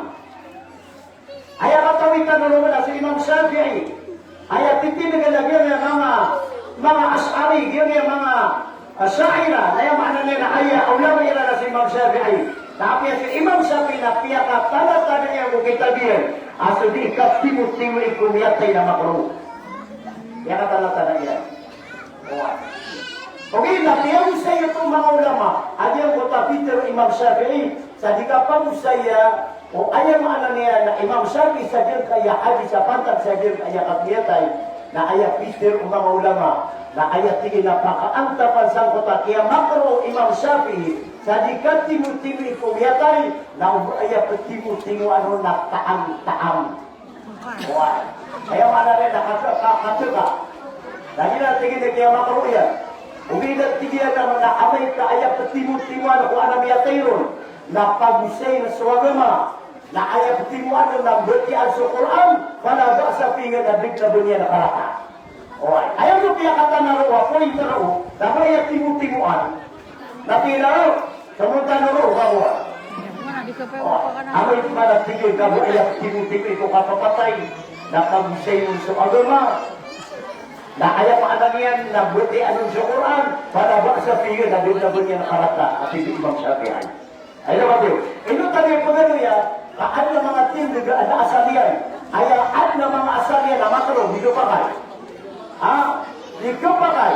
Aya katawi tano ron na so Imam Shafi'i. Aya titindgan a giyangkaya manga, manga Ash'ari, giyangkaya manga Asha'irah, na aya maana niyan na aya ulama iran na so Imam Shafi'i. Na apiya so Imam Shafi'i na piyakatanatana iyan ko kitab iyan a so di katimotimoy ko miyatay na makruh. Piyakatanatana iyan. Oway. Ogaid na piyagosay oto o manga ulama a giyangkoto a pitharo o Imam Shafi'i, sa di kapagosaya O aya maana niyan na Imam Shafi'i sa giyangkaya hadis a pantag sa giyangkaya kapiyatay, na aya pitharo o manga ulama, na aya tig iyan a pakaantapan sangkoto a kiyamakruh o Imam Shafi'i sa di katimotimoy ko miyatay, na o ba aya ptimotimoan on na taam-taam. Oway. Aya maana niyan na kaka, ka, kateka. Na giyanan tig iyan a kiyamakruh iyan. Ogaid na tig iyan a amay ka aya ptimotimoan ko aden a miyatay ron na pagosayn so agama. Na aya ptimoan ron na mbatiyaa so Qur'an, fala ba'sa fihi, na da dn a ba niyan karata. Oway. Aya bo piyakatana roo a point roo, na ba aya timotimoan. Na pila roo, kamotan roo, ba bo. Oway. Amay ka ba na tig iyan ka ba aya timotimoy ko kapapatay, na pagosayn on so agama. Na aya maana niyan na mbatiyaa on so Qur'an, fala ba'sa fihi, na da dn a ba niyan karata, a tig o Imam Shafi'i. Aya maana niyan. Ino tano i paganoya, ka aden a manga tindeg a aden a asal iyan. Aya aden a manga asal iyan a makruh, di khapakay. Ha? Di khapakay.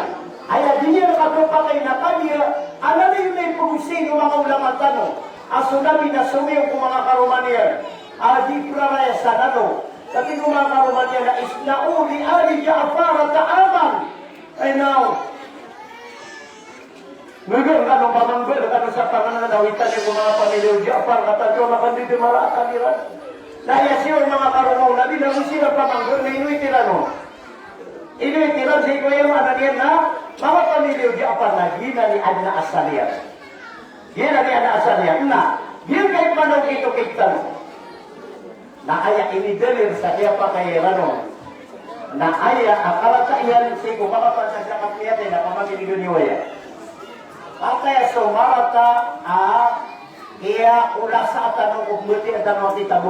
Aya di niyan khapakay na kagiya, aden a ipagosay o manga ulama tano a so Nabi na somiyong ko manga karoma niyan a di praraya sa nano. Katii ko manga karoma niyan a isna'u li ali Ja'far ta'aman. Ay, now. Nggaga kano pamanggal kano sa panganan a witan iyo ko manga pamilya o Ja'far, katawan iyo a makandidimara a kaliran. Na aya siran manga karoma o Nabi na go siran pamanggal na ino itiran on. Ino itiran sii ko aya maana niyan na manga pamilya o Ja'far na giyanan i aden a asal iyan. Giyanan i aden a asal iyan. Na, giyanan i panaw kito kitan. Na aya inidalil sa kiyapakay iran on na aya a karata iyan sii ko makapantag sa kapiyatay na pamangilingani waya. Patay so marata a kiyaolasa tano ko mbatiyaa tano a kitab.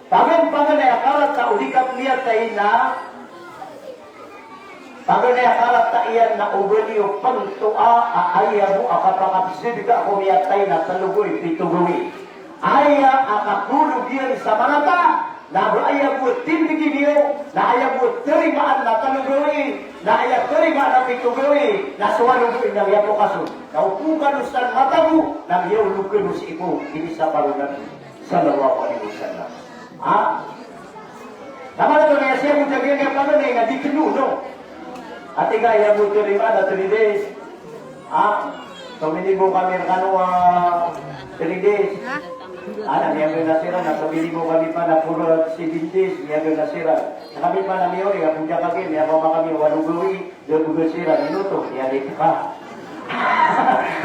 Pagan, paganay a karata o di kapiyatay na Paganay a karata iyan na oba niyo pntoa a aya bo a kapakapzadka ko miyatay na tlo gawii, pito gawii. Aya a kakolog iyan sa marata, na ba aya bo tindgi niyo, na aya bo tarimaan na tlo gawii, na aya tarimaan na pito gawii, na so walo gawii na miyapokas on. Na o phoka on sa mata bo, na miyaolog kano sii ko inisapar o Nabi sallallahu alaihi wasallam. Ha? Tama na ba, na aya siya bo tagiyangkaya paganay na di kano, no? Ati ka aya bo tarimaan na three days. Ha? Tominibo kami rkano a three days. Ha? Ana, miyaga na siran na tominibo kami pn a four, seven days, miyaga na siran. Sa kami pn a miyaori, a bo dn kami, miyaga kami walo gawii. Dn bo siran, ino oto, aya di ka.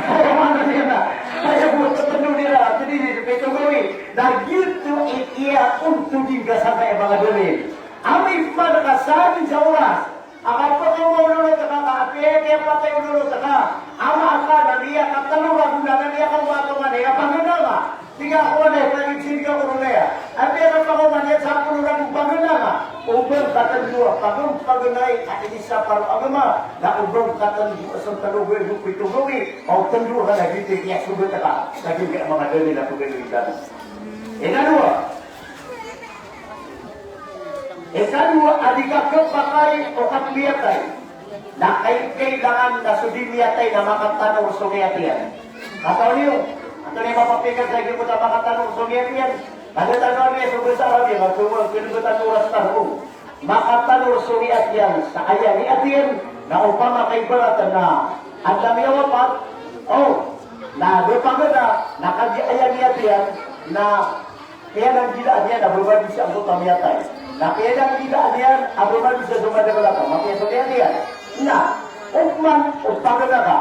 Aya maana niyan na aya bo tindg iran, tindg iran, pito gawii. Na giyoto i kiyaontod ingka sa kaya manga dalil. Amay pman ka sa di sa oras a kapakaoma o lolot ka, ka apiya kiyapatay o lolot ka, ama ka na miyakatlo ragon na miyakaoma a tonganay a paganay ka. Tig ka ko anay, pagid sii ka ko ron aya. Apiya kapakaoma niyan sapolo ragon paganay ka. O ba ngka tndo a pagan, paganay a inisapar o agama, na o ba ngka tndo a so tlo gawii, pito gawii, o tndo ka na giyoto i kiyasogat ka sa giyangkaya manga dalil a paganoy tano. Ikadowa, ikadowa a di ka khapakay o kapiyatay. Na kay, kailangan na so di miyatay na makatanor so miyat iyan. Katawan iyo, antonaa i mapapikir sa giyoto a makatanor so miyat iyan? Kagiya tano a miyat so basa Arabia, na so miyat iyan, makatanor so miyat iyan sa aya miyat iyan, na opama ka ibarat na adn a miyawapat, o, na da pagana, na kagiya aya miyat iyan, na Kiyadanggilaan iyan a ba madosa angkoto a miyatay. Na kiyadanggilaan iyan a ba madosa so madakl a taw, mapiya so miyatay iyan. Na opama o pagana ka,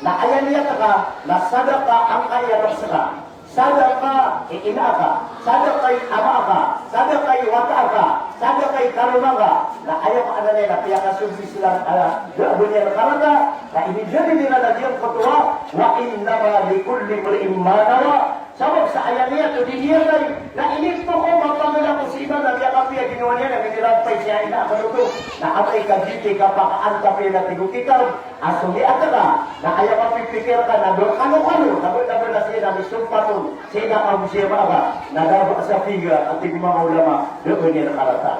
na aya niyat ka na sadaka angkai a rks ka, sadaka i ina ka, sadaka i ama ka, sadaka i wata ka, sadaka i karoma ka. Na aya maana niyan na piyakasogi sii ran a da a ba niyan karata, na inidalil iran a giyangkoto a, wa innama likulli imri'in ma nawa. Sabap sa aya niyat o di niyatay, na inipoko mapangala ko sii man a miyakapiya ginawa niyan a minirampay sii a ina a kanoto. Na amay ka giyoto i kapakaantap iyan a tig o kitab a so miyat ka, na aya mapipikir ka na ba kano-kano, na ba, na ba na sii na misompat on sii na kamusiya ma ka, na da ba'sa fihi, a tig o manga ulama, da ba niyan karata.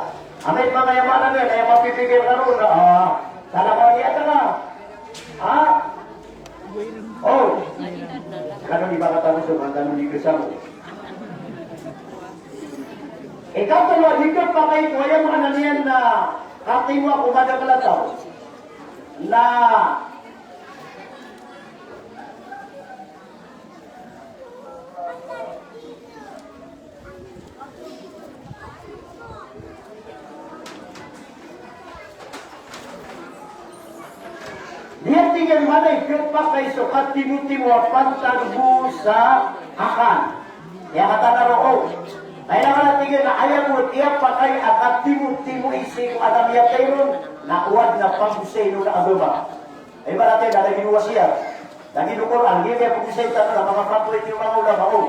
Amay man aya maana niyan, aya mapipikir ka ron na, ah, sana ka miyat ka. Ha? O. Kano di ba katago so mantano di kasamo. Ikatlo, di kapakay ko aya maana niyan na katimo ako madakl a taw. Na Di a tig iyan manay kapakay so katimotimo a pantag bo sa kakan. Aya katan a roo. Kailangan a tig iyan a aya bo a ipakay a katimotimo i sii ko anak a miyatay ron, na o adn a pagosay on a agama. Ibarat iyan na lagid o wasiyat. Lagid o Qur'an, giya pagosay tano na manga fatwa i manga ulama, o.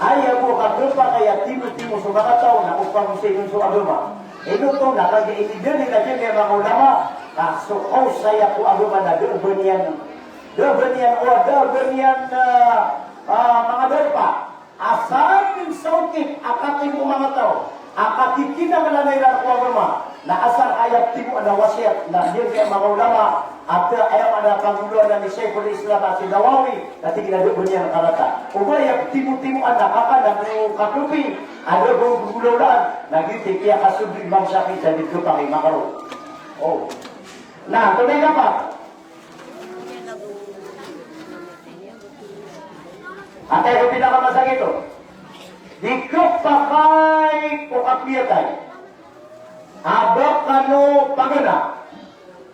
Aya bo a kapakay a timotimo so manga taw na o pagosay on so agama. Ino oto na kagiya inidalil a giya manga ulama, ka so kaosaya ko agama na da a ba niyan, da a ba niyan, o, da a ba niyan, ah, ah, manga darpa. Asar sa okit a katimo o manga taw a kakikinanglan iran ko agama, na asar a aya timo na wasiyat na giya manga ulama, a tig iyan a aya maana a pagolaolaan i Shaykhul Islam a si Nawawi, na tig iyan a da a ba niyan karata. Oba aya timotimo a kakan na bo kadopi, a da a ba golaolaan, na giyoto i kiyakasold o Imam Shafi'i sa di kapakay, makruh. O. Na, antonaa i kapat? Antaa i pinakamasa giyoto? Di kapakay ko kapiyatay a ba kano pagana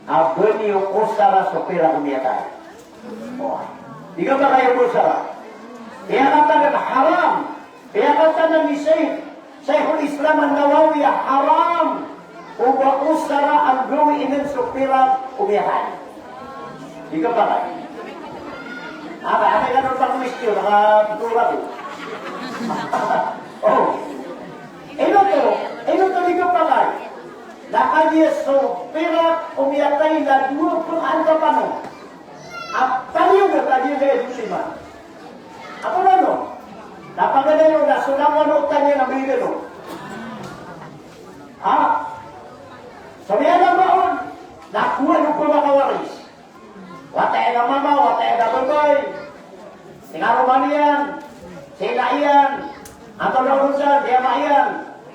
a ba niyo osara so pirak o miyatay. O. Di kapakay ko osara. Aya katanan haram. Aya katanan i Shaykh, Shaykhul Islam An-Nawawi a haram o ba osara a gawii niyan so pirak o miyatay. Di kapakay. Aba, aba kano pag-question, nakaptura ko. O. Ino oto, ino oto di kapakay? Na kagiya so pirak o miyatay na dowa pakaantapan on. A paliyogat a di kaya di siman. Ato na no? Na pagana ino na so langowan o otan iyan na miyagano. Ha? So miyagano on, na kowaan o pmakawaris. Wata iyan a mama, wata iyan a babay. Sii karoma niyan, sii ina iyan, antonaa oto sa, sii ama iyan.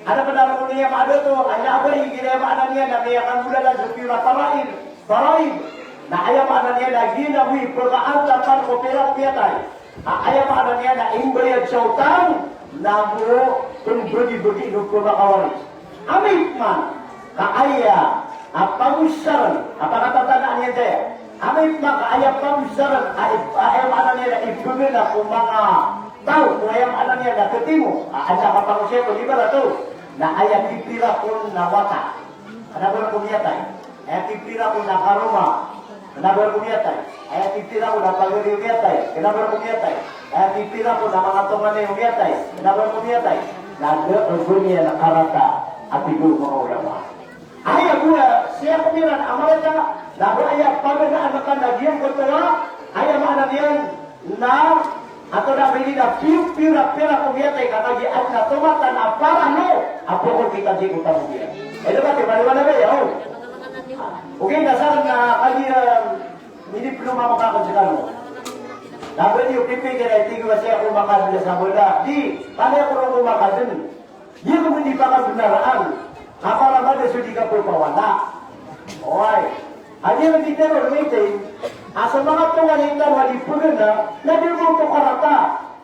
Adn pn a roo niyan a madato, aya a ba igira aya maana niyan na miyakagolalan so piyo a faraid, faraid. Na aya maana niyan na giya bo i pkaantapan ko pirak o miyatay. A aya maana niyan na imbayad sa otang, na bo pmbagi-bagi o pmakawaris. Amay pman ka aya a pagosarn a pakatatanaan iyan saya. Amay pman ka aya pagosarn a ip-, a aya maana niyan na ipagana ko manga taw ko aya maana niyan na katimo. A, anda ka pagosay ko di ba rato? Na aya pipirak on na wata. Kna ba roo ko miyatay. Aya pipirak on na karoma. Kna ba roo ko miyatay. Aya pipirak on na pagari o miyatay. Kna ba roo ko miyatay. Aya pipirak on na manga tonganay o miyatay. Kna ba roo ko miyatay. Na da a ba niyan karata a tig o manga ulama. Aya bo a sii ko miyanan a marata, na ba aya paganaan ka na giyangkoto a, aya maana niyan, na, antonaa ba ini na piyo, piyo a pirak o miyatay ka kagiya adn a tomatan a paralo a pokol kita di ko taw iyan. Ino ba, di ba, di ba na ba, o? Ogaid na san na kagiya, um, miniploma makakan skano. Na ba niyo pipikira i tig o ba sii ako makadn sa bola. Di, pala ako roo ko makadn. Di ako mandi pakabnaraan. Ka para mada so di kapapawala. Oway. Aya di tero, oway, a so manga tonganay tano a di pagana, na di oto karata.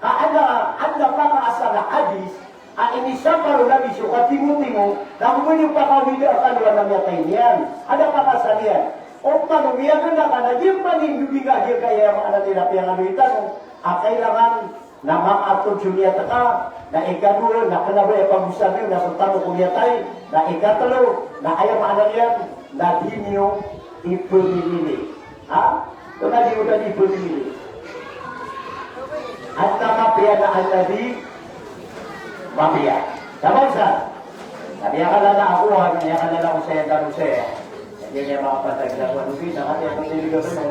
Ka adn a, adn a pakaasal a hadis a inisapar o Nabi so katimotimo, na go ba niyo pakawida a kalowan a miyatay niyan. Adn a pakaasal iyan. Opama o miyagana ka na di pman indobinga a di kaya maana niyan a piyangaloy tano a kailangan na maatod so niyat ka, na ikadowa, na kna ba aya pagosarn iyo na so tamok o miyatay, na ikatlo, na aya maana niyan, na di niyo ipmimili. Ha? Tonaa di niyo da di ipmimili? Adn a mapiya na adn a di mapiya. Sabap sa? Na miyakalala ako, ha, miyakalala ko saya, tano saya. Jadi, aya makapantag sa buwan, okay, na kati ako tinigaw ko.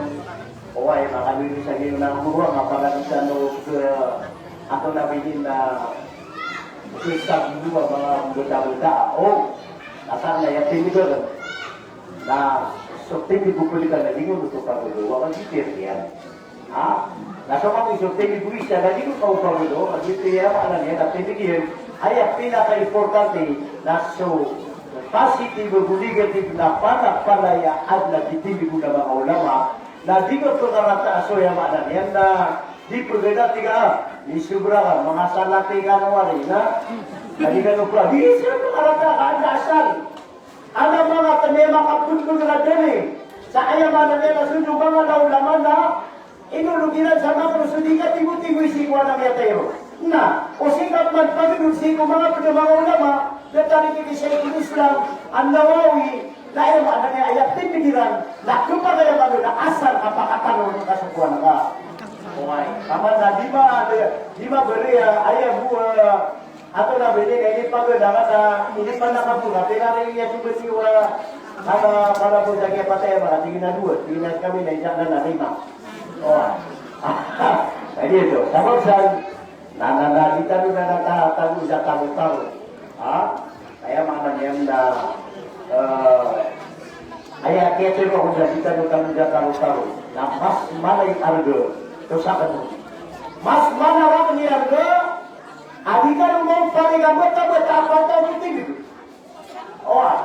Oway, makalinis a giya na goro a mapakalisan o, eh, ako na bigin na, eh, sa goro a mga bota-bota. O, asar na aya tinigaw na so tinigaw ko pwede ka na lingon oto pagolo, waka gipir iyan. Ha? Na so manga iso, tinigoy siya, na di ko kaopama oto, a giyoto i aya maana niyan na tinigoy iyan, aya pinaka-importante na so positive ago negative na palapalaya a adn a tinigoy o manga ulama, na di ko pkarata a so aya maana niyan na di pgana tig a, ah, misobra ka, manga salati ka na wari, na, na di ka no pra, di siran pkarata, ka adn a asal. Ana manga tamiya makapundog na dali. Sa aya maana niyan na so manga ulama na inolog iran sa mapro so di katigotigo sii ko ana miyatay ron. Na o sii ka pman pagdog sii ko manga pd a manga ulama, da tariq i Shaykhul Islam An-Nawawi, na aya maana niyan aya tindg iran na khapakay a maana na asal a pakatano ron ka so kowan ka. Oway. Taman na di ma, di mabariya aya bo a Ato na bini na inipaganaka na, inipanakapo na, pinariya so bini wa, ana, para po sa kiyapatay a mara, tig iyan a dowa, tig iyan a kami na isa na na lima. O, ah. Aya ito, sabap san, na, na, na, di tano na natatago sa tago-tago. Ha? Aya maana niyan na, eh, aya kiyatero ko na di tano tago sa tago-tago. Na mas mala i arga, to sa kano. Mas mala rakn i arga, a di tano maopama i kabtabata a pantag o tindg. Oway.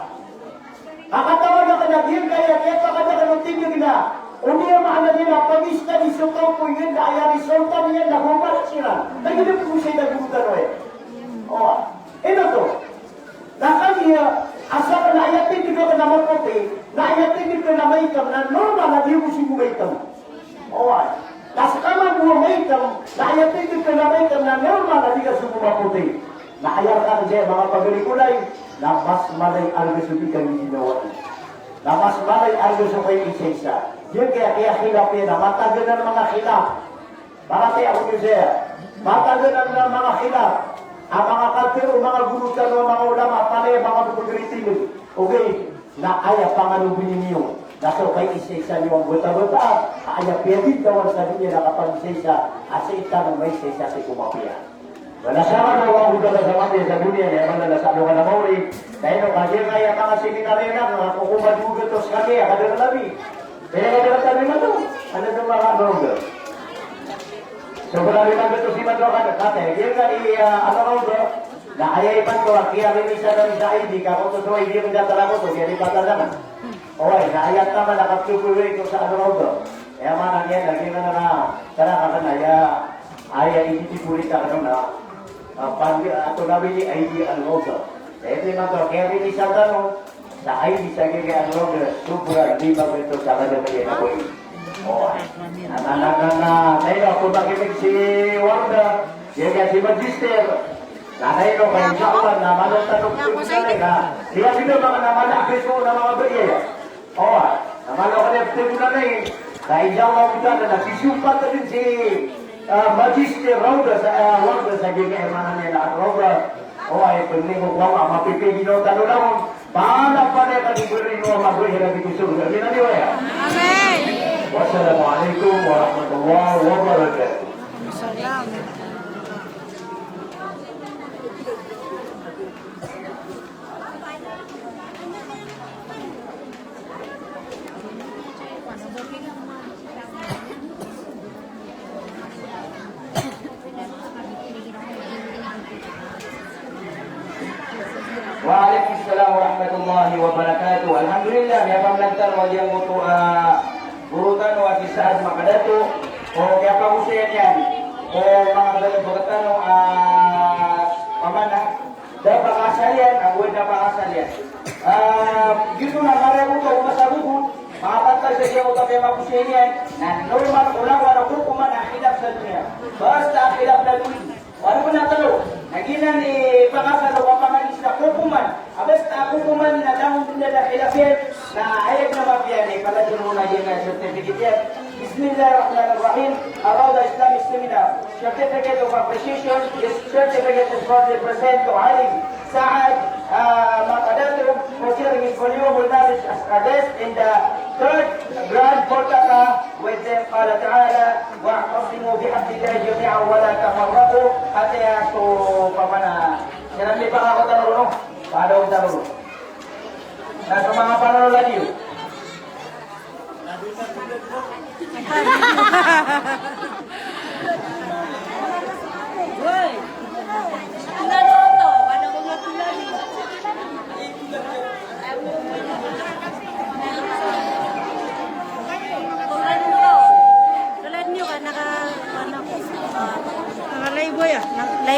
Ka katawan akn a giyangkaya kiyapakadakl o tindg na oniya maana niyan na pag-study so taw ko iyan na aya resulta niyan na mabasa siran. Na giyoto i gosay a goro tano aya. Oway. Ino oto? Na kagiya, asar na aya tindg akn na mapoti, na aya tindg akn na maitam, na normal a di ko sogo maitam. Oway. Na ska mambo a maitam, na aya tindg akn na maitam na normal a di ka sogo mapoti. Na aya rkano saya manga pagari ko lay, na mas mala i arga so di kagiginawa. Na mas mala i arga so kaiisaisa. Giyangkaya kiyakhilaf iyan na matagan a manga khilaf. Paratiyaya ko niyo saya, matagan a manga khilaf a manga katharo o manga goro tano a manga ulama, palaya manga pagari tindg. Ogaid na aya panganobani niyo na so kaiisaisa niyo a batabata, a aya piyadintawan sa doniya na kapag-isaisa, a sii tano maisaisa sii ko mapiya. Balasan o Allah Ta'ala sa mapiya sa doniya, aya maana na sa alongan a maori. Na ino ka giyangkaya manga seminar iyan na, na kokoman dowa gatos kami a kadakl a bi. Kaya kadakl a bi mato, ano to manga alongan. So, kna lima gatos imanto a kadakl, kataya, giyangkaya, ano, na aya imanto a kiyarinisan ami sa I D, ka oto so I D a miyatarakoto, kiyaripatan anan. Oway, na aya taman a kapthoy ko sa ano, aya maana niyan na giyangkaya na, tara ka kna, aya, aya initibo rkano na, ah, pandi, ato na bini I D a ano. Aya imanto a kiyarinisan tano, Sa I D sa giyangkai a loge, sobra lima gatos a kadakl iyan a boi. O, na, na, na, na, na ino, ko ba kinig si Warda, giyangkai si Magister. Na, na ino, ka insha Allah, na malo tano pthagonanay, na. Iya, bida ba ka na mala a piso na manga boi, iya. O, na malo ka na pthagonanay. Na insha Allah, bida na, na sisompat dn si, ah, Magister Rawda sa, ah, Warda sa giyangkai a maana niyan a Rawda. O, ay, pwede ko kuwan, mapipigil o tano na. Panapanaya ka di beri no maberi na di kusur. Amin, amin, ya. Amin. Wassalamualaikum warahmatullahi wabarakatuh. Wa alaikum salam warahmatullahi wabarakatuh. Alhamdulillah, miyapamlagtan o giyangkoto a goro tano a si Saad Makadato. O kiyapagosayan iyan o manga baloy tano a pamana. Da pakaasal iyan, ago da pakaasal iyan. Ah, giyoto na maraya ko ka o masa bukod, makapantag sa giya o tapiya maposay niyan, na normal ko langowan a kokoman a khilaf sa doniya. Basta khilaf na doniya. Wala ko na talo. Na giyanan i pakaasal o kapamangis na kokoman. A basta kokoman na langon doniya da khilaf iyan, na ayag na mapiya na ipalagid mo na giya na certificate iyan. بسم الله الرحمن الرحيم. Ar-Rawda Islamic Seminar. Certificate of Appreciation. This certificate is proudly present to Alim Saad, uh, Makadato for sharing his valuable knowledge as a guest in the third Grand Multaqa with them. قال تعالى: واعتصموا بحبل الله جميعا ولا تفرقوا. Ati ato pamana. Siran di pakakotan o no. Padaw talo. Na so manga panalo lagi o.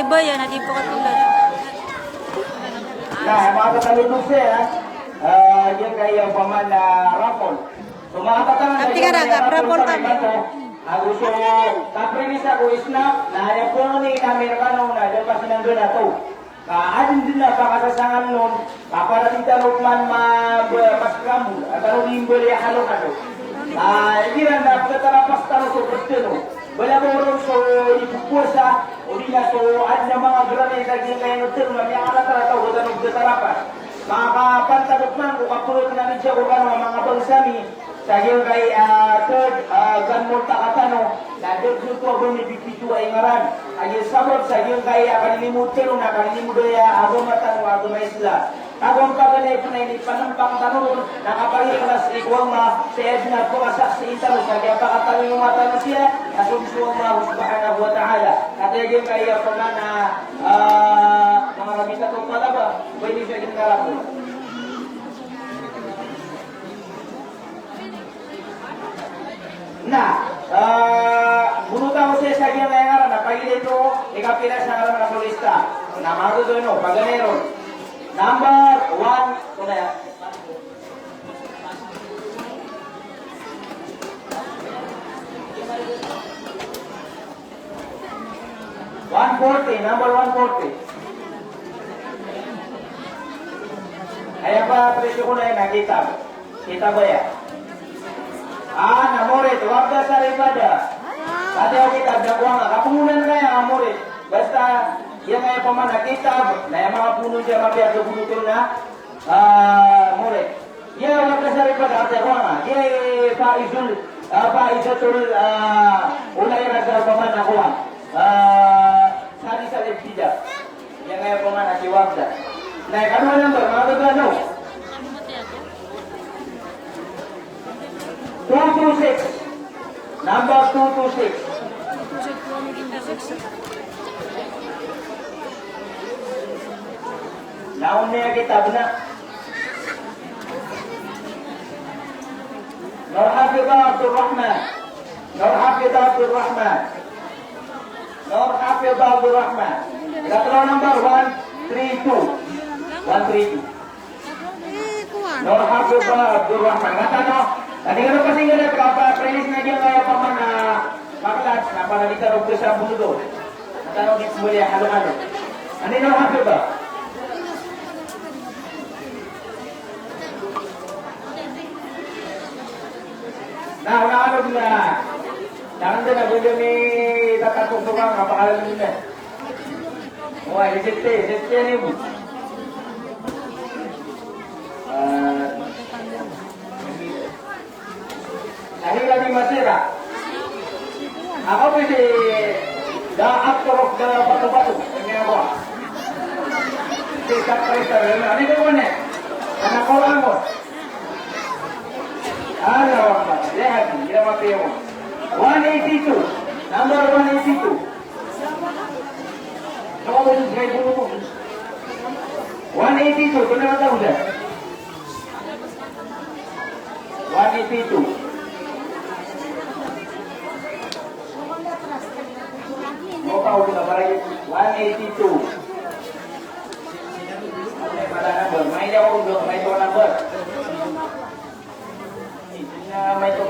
Baya na di po katulad. Na, manga tatalodog saya, ah, giyangkaya opama na raffle. So, manga tatalodog saya, raffle kami. Ago so, kapremisa ko isna, na aya pn i kami rkano na da pasinanggana to. Ka adn dn a pakasasangan on, ka para di tano pman ma-, ba-, maskrambol, a tano di mbali a halo-halo. Ah, igira na pkatarapas tano so pd tano. Bala ba ron so di pphowasa, odi na so adn a manga granay sa giyangkaya a tano na miyakarata-rata o ba tano pkatarapas. Makapantag pman ko kapolot na midiya ko kano a manga bangsa mi, sa giyangkaya a third, ah, gunmortar tano, na da dn oto a ba mipipito a ingaran. Aya sabap sa giyangkaya a kalilimod tano na kalilimod aya a agama tano a agama Islam. Ago paganay pn a inipanmpang tano ron na kapagiring na sii ko Allah, sa aya dn a pkasaksiin tano sa giyangkaya a pakatalingoma tano siya, na so, so Allah subhanahu wa ta'ala. Kagiya giyangkaya opama na, ah, manga rabita o talaba, ba ini sa giyangkaya a Na, eh, bonotan ko saya sa giyangkaya a ngaran, na pagilay to, ikapila sa ngaran na so lista. Na magogono, paganay ron. Number one, ano yan? One forty, number one forty. Aya ba presyo ko na aya na kitab. Kitab aya. Ah, na Mawrid, Wardah Saripada. Pati ako kitab na kowa nga. Kaponan ka aya, ah, Mawrid. Basta, aya nga aya opama na kitab, na aya manga poon iyan mapiya a kabonotn na, ah, Mawrid. Aya Wardah Saripada, ati ako nga. Aya Faizul, ah, Faizatul, ah, Ulay Raza opama na kowa. Ah, Sadis al-Ibtida. Aya nga aya opama na si Wardah. Na ikadowa a number, manga gagano. Two two six. Number two two six. Na aya kitab na. Nur Hafidah Abdul Rahman. Nur Hafidah Abdul Rahman. Nur Hafidah Abdul Rahman. Ikadowa a number, one three two. One three two. Nur Hafidah Abdul Rahman. Ngka tano. Tadi ngka tano pasi ngka tano, kapremisa na giyangkaya opama na maklas, na para di tano pkasambol oto. Ngka tano di pmbali a halo-halo. Ani Nur Hafidah. Na, na, ano na. Tangan din, ako din, eh, tatatong ko ka, kapakalan din na. Wah, isip te, isip te ni mo. Ah, Nahira di Masira. Ako pwede da aktorok da bato-bato. Kanya ako. Si Katrita, ano, ano ito mo na? Anak ko lang mo. Ano, lahat, hindi naman kayo mo. One eighty-two. Number one eighty-two. Ano ba yung driver mo? One eighty-two, ito na ang tawag dyan. One eighty-two. Mo pa ulit na pala yun. One eighty-two. Ano yung pala number? May daw ako doon, may daw number. Hindi na may daw.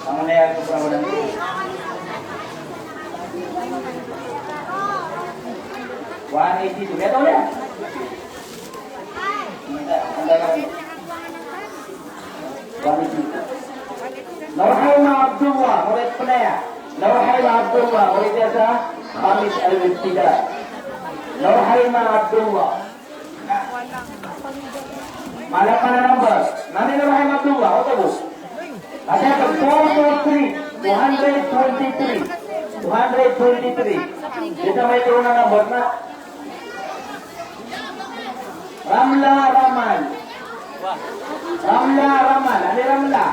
Ang naya ko sa walang one eighty-two. Ito na. Ang dami. One eighty-two. Nurhaima Abdullah, murid pnaya. Nurhaima Abdullah, murid sa Khamis Al-Ibtida. Nurhaima Abdullah. Mala pn a number. Nani Nurhaima Abdullah, oto bo. Asa ka two two three, two hundred twenty-three. Two hundred twenty-three. Di ta may turo na number na. Ramla Ramal. Ramla Ramal. Ani Ramla?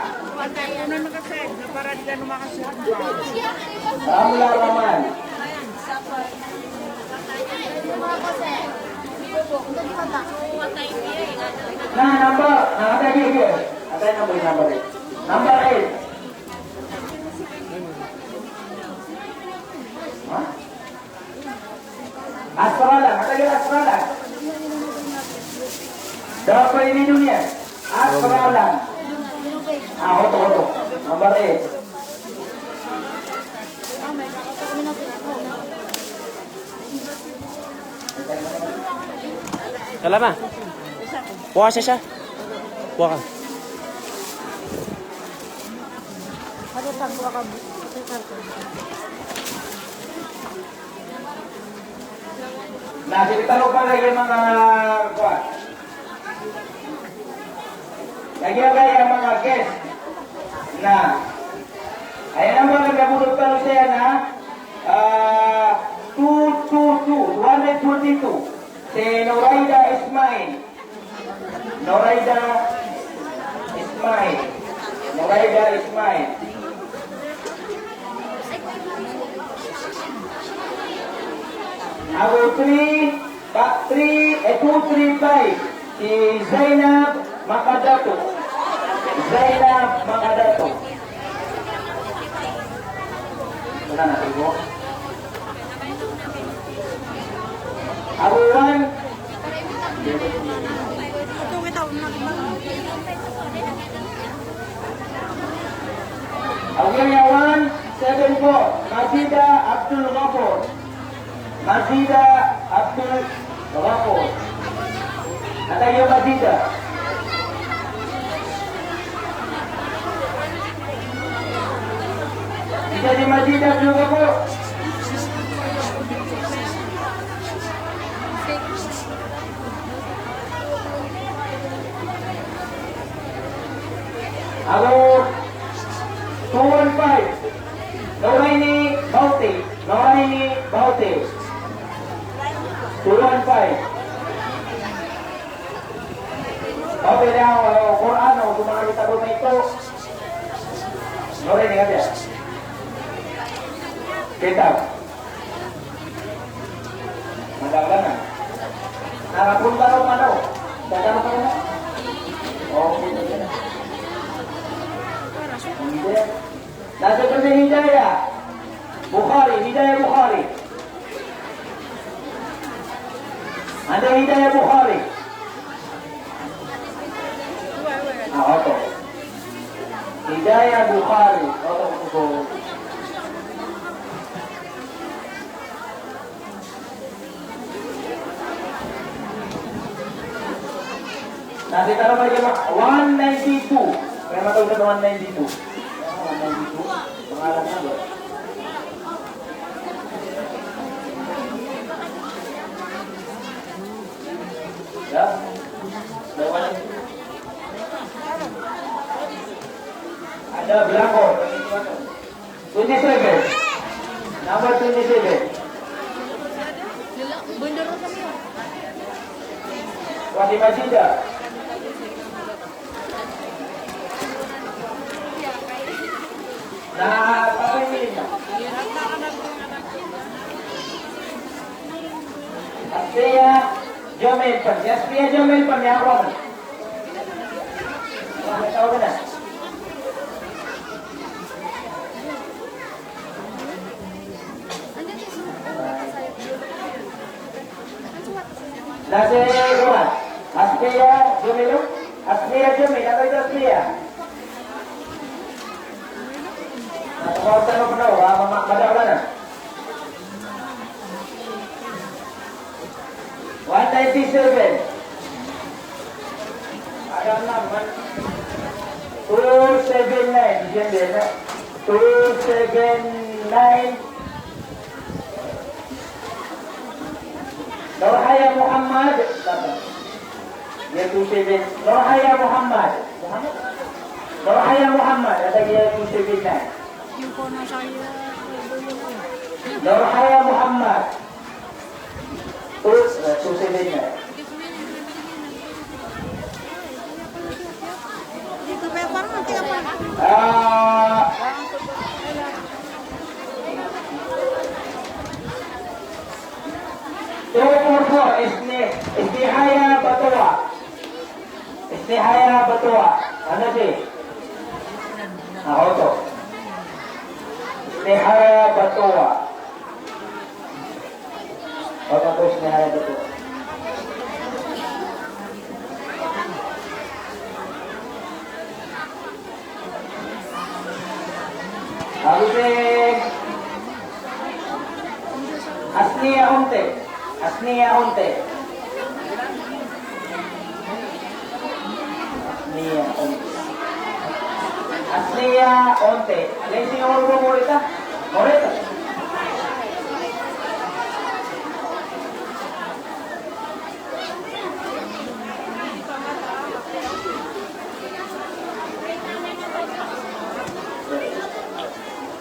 Ramla Ramal. Na, number, na, ada di, di. Ada number, number eight. Number eight. Ha? Asralan, ada di asralan. Dapat ini dunia. Asralan. Ah, oto, oto. Number eight. Wala ma. Puasa siya. Puasa. Na, sii tano pa lagi manga, kuwan. Lagid aya manga guest. Na, aya number na kabodot tano saya na, ah, two two two, two hundred twenty-two. Si Noraida Ismail. Noraida Ismail. Noraida Ismail. Ago three, pa, three, eh, two three five. Si Zainab Makadato. Zainab Makadato. Wala na, ibo. Ago one. Ago one seven four, Majida Abdul Ghafur. Majida Abdul Ghafur. Ata iyo Majida. Ita di Majida Abdul Ghafur. Ago two one five. Noraini Bauti. Noraini Bauti. Two one five. Bauti na, o, Qur'an, o, so manga kitab o maito. Noraini, katiya. Kitab. Madakl anan. Narapon ba o mano? Dadakl anan. Okay. Hindi. Na so pn Hidayah Bukhari, Hidayah Bukhari. Anda Hidayah Bukhari? Ah, oto. Hidayah Bukhari. Oto, oto. Na, di tano ba, one ninety-two. Kaya matawag na one ninety-two. One ninety-two. Pangalan na ba? Ya? Ada belakor. Twenty-seven. Number twenty-seven. Wadi Majida. Na, tapi ini. Asfiya Jamil pn. Asfiya Jamil pn, ya, Ron. Wala, taw ka na. Na si Ron. Asfiya Jamil. Asfiya Jamil, anda si Asfiya? Na, taw ka na, ma, ma, madakl anan. One ninety-seven. Ada naman. Two seven nine. Diyan din, ha? Two seven nine. Norhaya Muhammad. Ya, two seven. Norhaya Muhammad. Muhammad? Norhaya Muhammad. Ada dia two seven nine. Norhaya Muhammad. Terus, eh, susunod na. Ah. Two four four, Isni, Isni Nihaya Batowa. Ano si? Ako to. Nihaya Batowa. Bapak Bos Nihaya Batowa. Ago si Asniya Onte. Asniya Onte. Asniya Onte. Asniya Onte. Lesi nomor dua, Morita. Morita.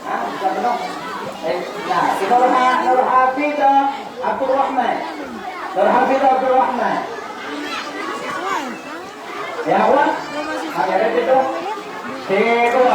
Ha, isa pa, no? Eh, na, si Nur Ha-, Nur Hafid, ah, Abdul Rahman. Nur Hafid Abdul Rahman. Ya, wa? Hadi, hadi, ito. Si Nur